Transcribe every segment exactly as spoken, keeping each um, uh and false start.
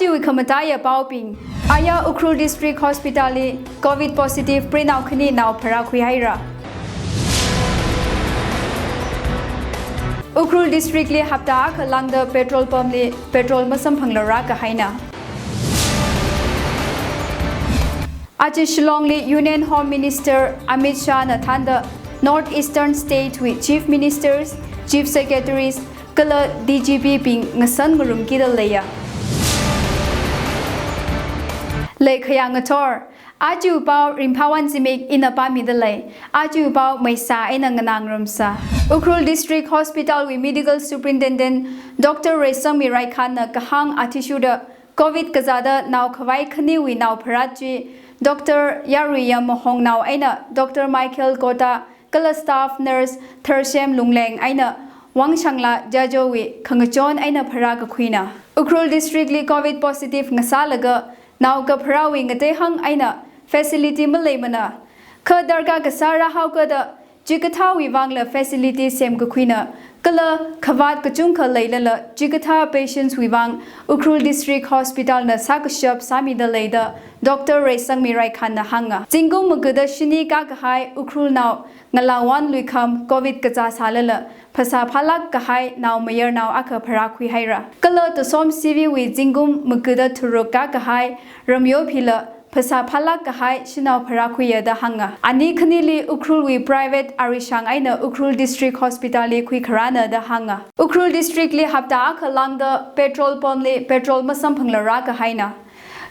Chiwui khamataiya paobing. Aya Ukhrul District Hospital li Covid positive prinao khani nao pharākhui haira. Ukhrul District li hapta akha lāngda petrol pump li petrol masamphangla rākahaina. Aja Shillong li Union Home Minister Amit Shah na thānda North Eastern State wui Chief Ministers, Chief Secretaries, kala D G P bing ngasan ngarumkida leiya. Leikhaya ngathor, aja pao ringphāwui zimik ina pāmida lei, aja pao maisa eina nganāngarumsa. Ukhrul District Hospital wui Medical Superintendent Doctor Reisangmi Raikhan na kahāng athishurda Covid kazāda nao khavai khaniwui nao pharāt chi, Doctor Yaruiyam Mahongnao eina Doctor Michael Kota, kala staff nurse Tharsem Lungleng eina Wangshangla Jajowui khangachon eina pharākakhuina. Ukhrul District li Covid positive ngasālaga nao kapharāwui ngateihang eina facility maleimana. Kha darkar kasā rāhaokada chikathāwui vangla facility semkakhuina, kala khavāt kachungkha leilala chikathā patients wui vang Ukhrul District Hospital na sākashap sāmida lei da Doctor Reisangmi Raikhan na hānga. Zingkum magada shini kākahai Ukhrulnao Ngalawan Luikham Covid kazā sālala phasā phālāk kahai nao mayarnao akha pharākhui haira. Kala Tosom C V wui zingkum magada tharuk kākahai Ramyophila phasā phālāk kahai shanao pharākhuiya da hānga. Ani khanili Ukhrulwui private arishang eina Ukhrul District Hospital li khuikharāna da hānga. Ukhrul District li hapta akha lāngda petrol pump li petrol masamphangla rākahaina.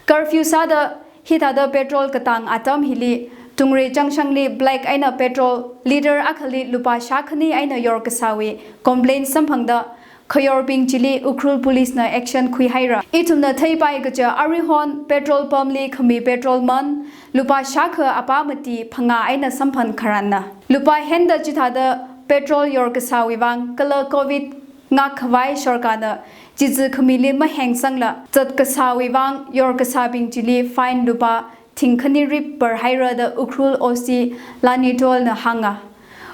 Curfew sāda hithāda petrol katang atam hili Tungre Junction li black eina petrol liter akhali lupā shākhani eina yorkasāwui complaint samphangda khayorbing chili Ukhrul Police na action khuihaira. Ithumna theipai kaja aruihon petrol pump li khami petrol man lupā shākha apā mati phangā eina samphang kharānna. Lupā henda chithāda petrol yorkasāwui vang kala Covid ngak khavai sorkarna chizi khamili mahengsangla zatkasāwui vang yorkasābing chili fine lupā thingkhani rip parhaira da Ukhrul O C Lanitol na hānga.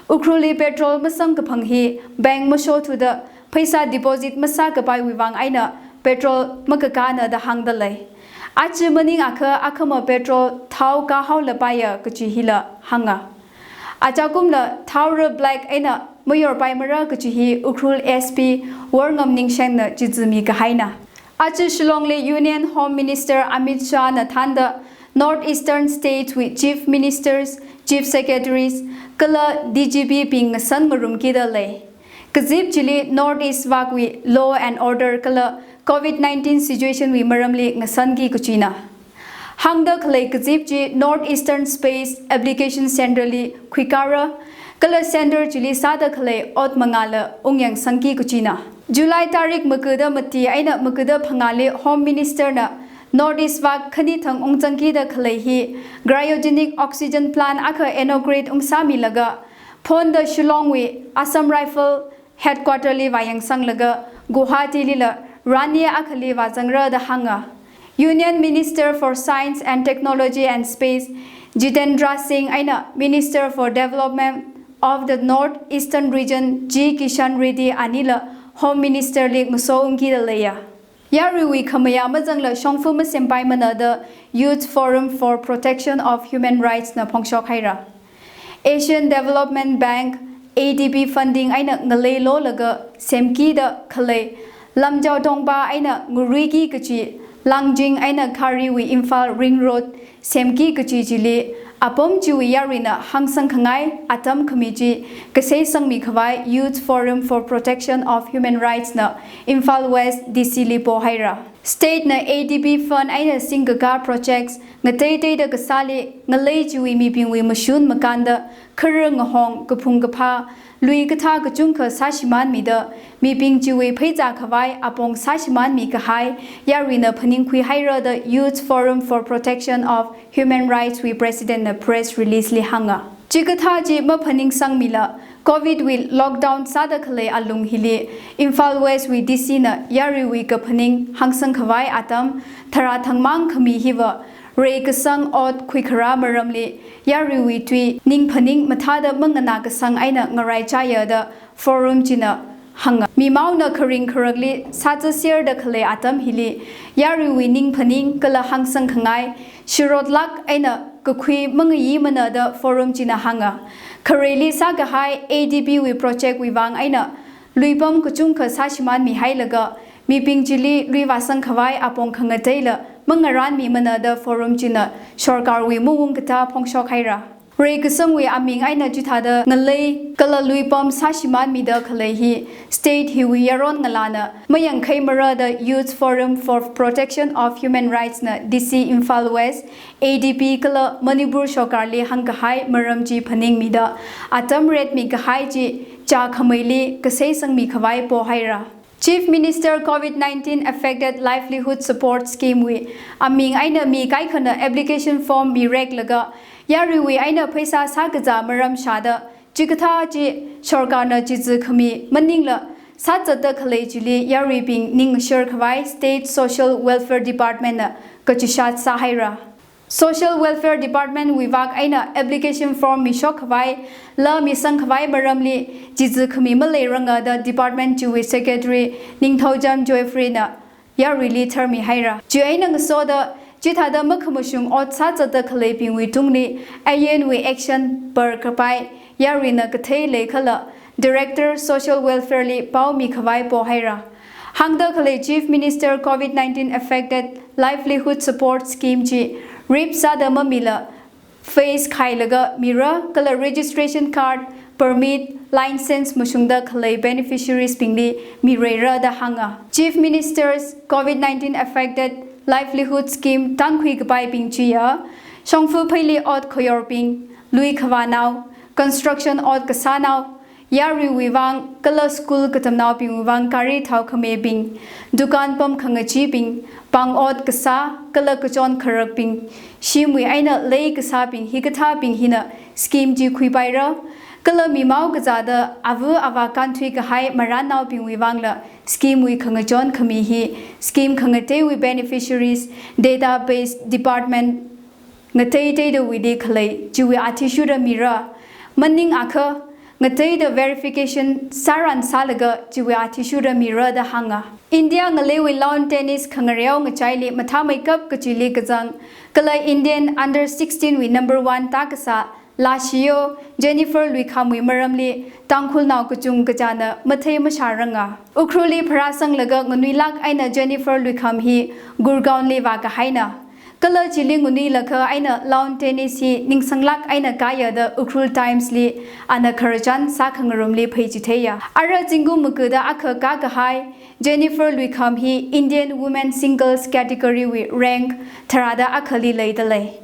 Ukhrulli petrol masamkaphang hi bank mashothuda pheisā deposit masākapaiwui vang eina petrol makakāna da hāngda lei. Aja maningakha akhama petrol thao kāhaolapaiya kaji hila hānga. Achakumla thaora black eina mayorpaimara kaji hi Ukhrul S P Worngam Ningsheng na chizi mikahaina. Aja Shillong li Union Home Minister Amit Shah na thānda North Eastern State wui Chief Ministers, Chief Secretaries, kala D G P bing ngasan ngarumkida lei. Kazip chili North East vakwui law and order kala Covid nineteen situation wui maramli ngasanki kachina. Hāngda khalei kazip chi North Eastern Space Application Center li khuikara, kala center chili sāda khalei ot mangāla ungyangsangki kachina. July tarik magada mati eina magada phangāli Home Minister na North East vak khani thang ungzangkida khalei hi cryogenic oxygen plant akha inaugurate ungsāmilaga, phonda Shillong wui Assam Rifle headquarter li vāyangsanglaga Guwahati lila rani akhali vāzangra da hānga. Union Minister for Science and Technology and Space Jitendra Singh eina Minister for Development of the North Eastern Region G Kishan Reddy anila Home Minister li ngasoungkida leiya. Yaruiwui khamayā mazangla shongfa masempaimana da Youth Forum for Protection of Human Rights na phongshok haira. Asian Development Bank, A D B funding eina ngalei lolaga semkida khalei Lamjao Dongba eina Nguruiki kachi, Langjing eina Khariwui Imphal Ring Road semki kachi chili apam chiwui yaruina hāngsangkhangai atam khami chi kaseisangmi khavai Youth Forum for Protection of Human Rights na Imphal West D C li pohaira. State na A D B fund eina singkakā projects ngateiteida kasāli ngalei chiwui mibingwui mashun makānda khara ngahong kaphung kaphā, lui kathā kachungkha sāshimānmida, mibing chiwui pheichā khavai apong sāshimānmi kahai yaruina phaningkhui haira da Youth Forum for Protection of Human Rights wui President na press release li hānga. Chikathā chi maphaningsangmila, Covid wui lockdown sāda khalei alung hili, Imphal West wui D C na yaruiwui kaphaning hāngsang khavai atam tharā thangmang khami hiva, reikasang ot khuikharā maramli, yaruiwui tui ningphaning mathāda manganā kasang eina ngaraichaya da Forum china hānga. Mimaona kharing kharakli sātsaserda khalei atam hili, yaruiwui ning phaning kala hāngsang khangai, shirotlāk eina kakhui mangayimana da forum china hānga. Khareli sākahai A D B wui project wui vang eina luipam kachungkha sāshimānmihailaga, mibing chili lui vāsang khavai apong khangateila mangarānmimana da forum china sorkarwui maungkatā phongshok haira. Reikasangwui aming eina chithāda ngalei kala luipam sāshimānmida khalei hi state hiwui yaron ngalāna mayangkhaimara da Youth Forum for Protection of Human Rights na D C Imphal West, A D B kala Manipur sorkarli hāngkahai maram chi phaningmida, atam retmi kahai chi chākhameili kasei sangmi khavai pohaira. Chief Minister COVID nineteen Affected Livelihood Support Scheme wui aming eina mi kaikhana application form mireklaga, yaruiwui eina pheisā sākazā maram shāda, chikathā chi sorkarna chizi khami maningla sāzatda khalei chili yaruibing ningshar khavai State Social Welfare Department na kachishat sāhaira. Social Welfare Department wui vak eina application form mishok khavai, la misang khavai maramli chizi khami maleiranga da department chiwui secretary Ningthoujam Joyfree na yaruili tharmihaira. Chieina ngasoda chithāda makhamashung ot sāzatda khaleibingwui tungli ayonwui action par kapai yaruina kathei leikhala Director Social Welfare li pao mikhavai pohaira. Hāngda khalei Chief Minister COVID nineteen Affected Livelihood Support Scheme chi rip sāda mamila phase khailaga mira kala registration card, permit, license mashungda khalei beneficiaries bingli mireira da hānga. Chief Minister's COVID nineteen Affected Livelihood Scheme tānkhui kapaibing chiya, shongfa pheili ot khayorbing, lui khavānao, construction ot kasānao, yaruiwui vang kala school katamnaobingwui vang gari thao khamebing, dukan pam khangachibing, pāng ot kasā kala kachon kharakbing, shimwui eina lei kasābing hikathābing hina scheme chi khuipaira. Kala mimao kazāda ava avā kānthui kahai marānnaobingwui vangla scheme wui khangachon khami hi scheme khangateiwui beneficiaries database department ngateiteida wuili khalei chiwui athishurda mira. Maningakha ngateida verification sāran sālaga chiwui athishurda mira da hānga. India ngaleiwui lawn tennis khangareo ngachaili mathāmeikap kachili kazang kala Indian under sixteen wui number one tākasā Lashiyo Jennifer Luikhamwui maramli Tangkhulnao kachungkachāna mathei mashāranga. Ukhrulli pharāsanglaga nganuilāk eina Jennifer Luikham hi Gurgaonli vākahaina. Kala chili nganuilakha eina lawn tennis hi ningsanglāk eina kāya da Ukhrul Times li ana khararchan sākhangarumli pheichitheiya. Ara zingkum makada akha kākahai Jennifer Luikham hi Indian Women Singles category wui rank tharāda akhali leidalei.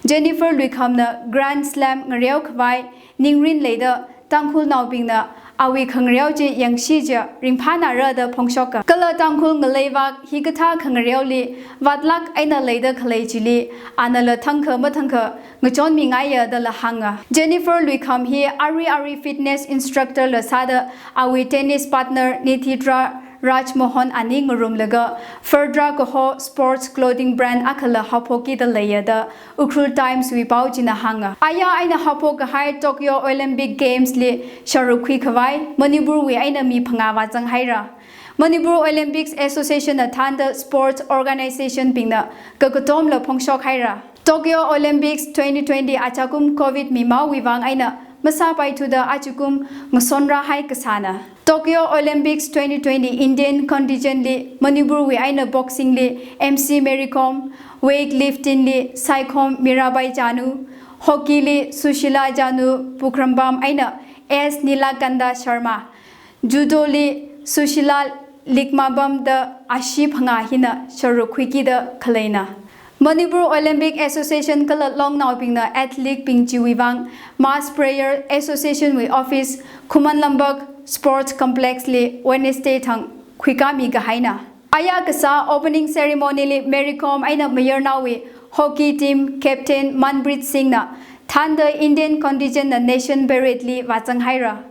Jennifer Luikhamna Grand Slam ngareo khavai ningrin leida Tangkhulnaobingna awui khangareo chi yangshi chiakha ringphānara da phongshoka. Kala Tangkhul ngalei vak hikathā khangareoli vātlāk eina leida khalei chili anala thangkha mathangkha ngachonmingaiya dala hānga. Jennifer Luikham hi ari ari fitness instructor la sāda awui tennis partner Nithidra Rajmohan ani ngarumlaga Ferdra kaho sports clothing brand akhala haophokkida leiya da Ukhrul Times wui pao china hānga. Aya eina haophok kahai Tokyo Olympic Games li sharuk khui khavai Manipur wui eina mi phangā vāzanghaira. Manipur Olympics Association na thānda sports organization bingna kakatomla phongshok haira. Tokyo Olympics twenty twenty achakum COVID mimao wui vang eina masāpaithuda achakum ngasonrāhai kasāna. Tokyo Olympics twenty twenty Indian contingent li Manipur wui eina boxing li M C Mary Kom, weightlifting li Saikhom Mirabai Chanu, hockey li Sushila Chanu Pukhrambam eina S Nilakanta Sharma, judo li Sushila Likmabam da ashi phangā hina sharuk khuikida khaleina. Manipur Olympic Association kala longnaobingna athlete bing chiwui vang Mass Prayer Association wui office Khuman Lambak Sports Complex li Wednesday thang khuikāmi kahaina. Aya kasā opening ceremony li Mary Kom eina mayarnaowui hockey team captain Manpreet Singh na thānda Indian contingent na nation parade li vāzanghaira.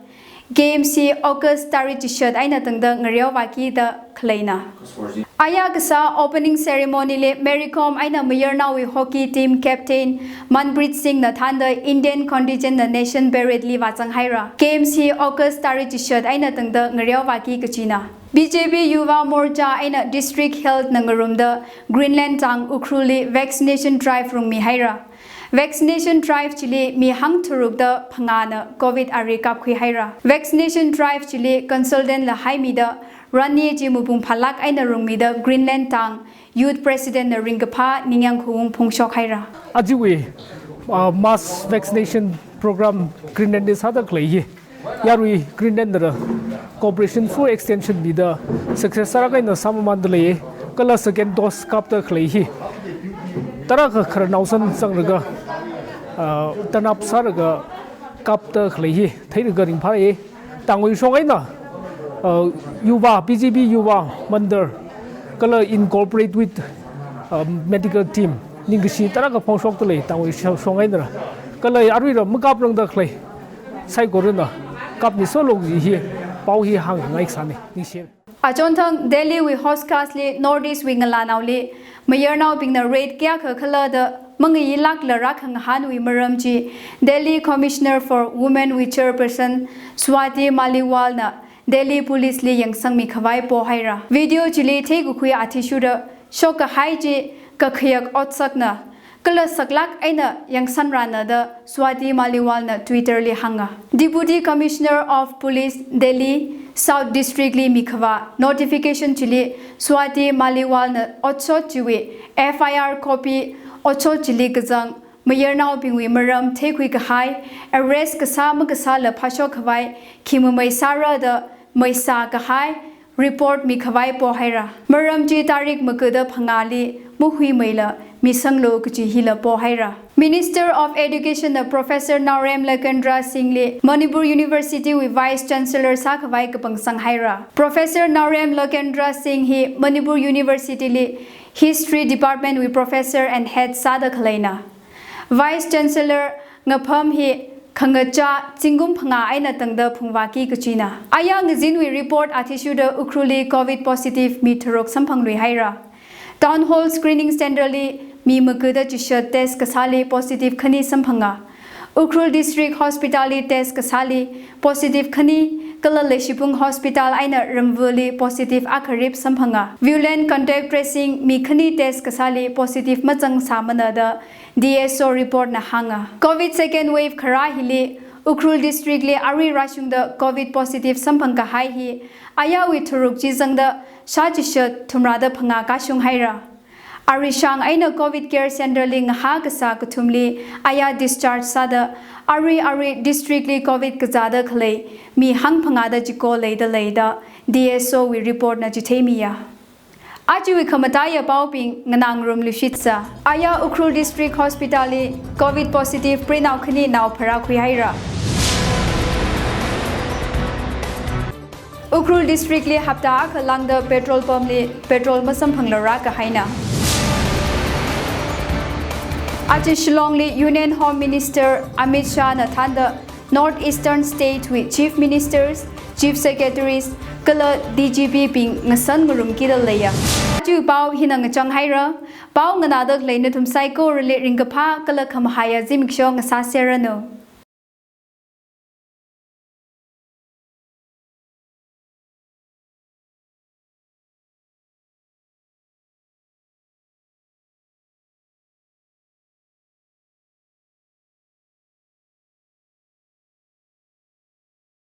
Games hi August tarik chishat eina tangda ngareo vākida khaleina. Aya kasā opening ceremony li Mary Kom eina mayarnaowui hockey team captain Manpreet Singh na thānda Indian contingent na nation parade li vāzang haira. Games hi August tarik chishat eina tangda ngareovāki kachina. B J P Yuva Morcha eina District Health na ngarumda Greenland tang Ukhrul li vaccination drive rungmi haira. Vaccination drive chili mi hangtharuk da phangāna Covid ari kapkhui haira. Vaccination drive chili consultant la haimida rani chi mupung phalak eina rungmida Greenland tang Youth President na ringkaphā ningyāng khuwung phongshok haira. Ajawui, uh, mass vaccination program Greenland li sāda khalei hi yarui Greenland nara cooperation full extension mida success sāra kaina sāmamanda lei, kala second dose kapda khalei hi tarākha khararnao san sanglaga, ah, tanap sālaga kapda khalei hi theilaga ringphāi. Tangwui shong eina, ah, Yuva, B J P Yuva Mandal, kala incorporate with, ah, medical team, ningkashi tarākha phongshokda lei, tangwui shong eina. Kala aruila makaprangda khalei saikorana kapmi solo kaji hi pao hi hāngngai sāni, ningshi. Achonthang Delhi wui Hauz Khas li North East wui ngalānaoli mayarnaobingna raid kayākha khala da mangayilakla rākhangahānwui maram chi Delhi Commissioner for Women wui chairperson Swati Maliwal na Delhi Police li yangsangmi khavai pohaira. Video chili theikakhui athishurda shokkahai chi kakhayak otsakna, kala saklak eina yangsanrana da Swati Maliwal na Twitter li hānga. Deputy Commissioner of Police Delhi South District li mikhavā notification chili Swati Maliwal na otshot chiwui F I R copy otshot chili kazang mayarnaobingwui maram theikhui kahai, arrest kasā makasāla phāshok khavai, khi mamei sāra da meisā kahai, report mi khavai pohaira. Maram chi tarik maga da phangāli mahuimeila misanglu kaji hila pohaira. Minister of Education na Professor Naorem Lakendra Singh li Manipur University wui Vice Chancellor sākhavai kapangsang haira. Professor Naorem Lakendra Singh hi Manipur University li History Department wui Professor and Head sāda khaleina. Vice Chancellor ngapham hi khangachā zingkum phangā eina tangda phungvāki kachina. Aya ngazinwui report athishurda Ukhrul li Covid positive mi tharuk samphanglui haira. Town Hall Screening Center li mi maga da chishat test kasāli positive khani samphanga. Ukhrul District Hospital li test kasāli positive khani, kala Leishibung Hospital eina Ramvali positive akharip samphanga. Viewland contact tracing mi khani test kasāli positive mazangsāmana da D S O report na hānga. Covid second wave kharā hili Ukhrul District li arui rāshungda Covid positive samphang kahai hi ayawui tharuk chi zangda shā chishat thumrāda phangā kashung haira. Arishang eina Covid Care Center li ngahā kasā kathumli aya discharge sāda, arui arui district li Covid kazāda khalei mi hangphangāda chiko leida lei da D S O wui report na chitheimiya. Ajawui khamataiya paobing nganāngarumluishitsa. Aya Ukhrul District Hospital li Covid positive prinao khani nao pharākhui haira. Ukhrul District li hapta akha lāngda petrol pump li petrol masamphangla rākahaina. Aja Shillong li Union Home Minister Amit Shah na thānda North Eastern State wui Chief Ministers, Chief Secretaries, kala D G P bing ngasan ngarumkida leiya. Aja pao hina ngachang haira. Pao nganāda khalei nathum saikorali ringkaphā kala khamahaiya zimiksho ngasāserranu.